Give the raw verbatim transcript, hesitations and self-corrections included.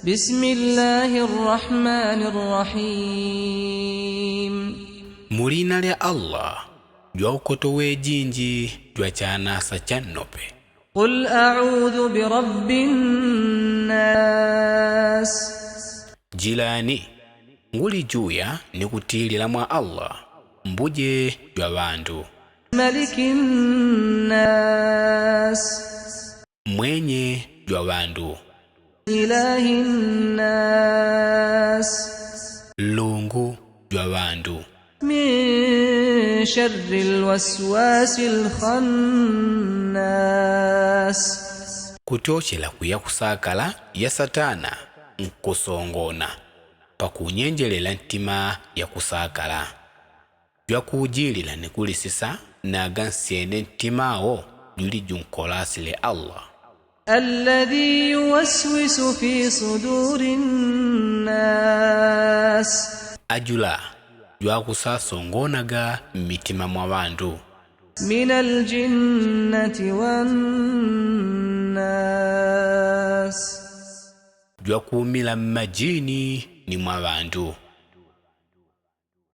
بسم الله الرحمن الرحيم. Mu lina lya allah jwa ukoto wejinji jwa chanasa cha nnope. قل أعوذ برب الناس. Jilani, nguli juya ni kutilila mwa allah, mbuje jwa ŵandu. ملك الناس. Mwenye jwa ŵandu. إله الناس. Lungu jwa ŵandu. من شر الوسواس الخناس. Kutyochela kuya kusakala ya satana nkusongona pakunyenjelela ntima ya kusakala. Jwakujilila ni kulisisa naga nsyene ntima wo juli junkolasile allah. الذي يوسوس في صدور الناس. Ajula jwakusasongonaga mmitima mwa ŵandu. من الجنة والناس. Jwakumila mmajini ni mwa ŵandu.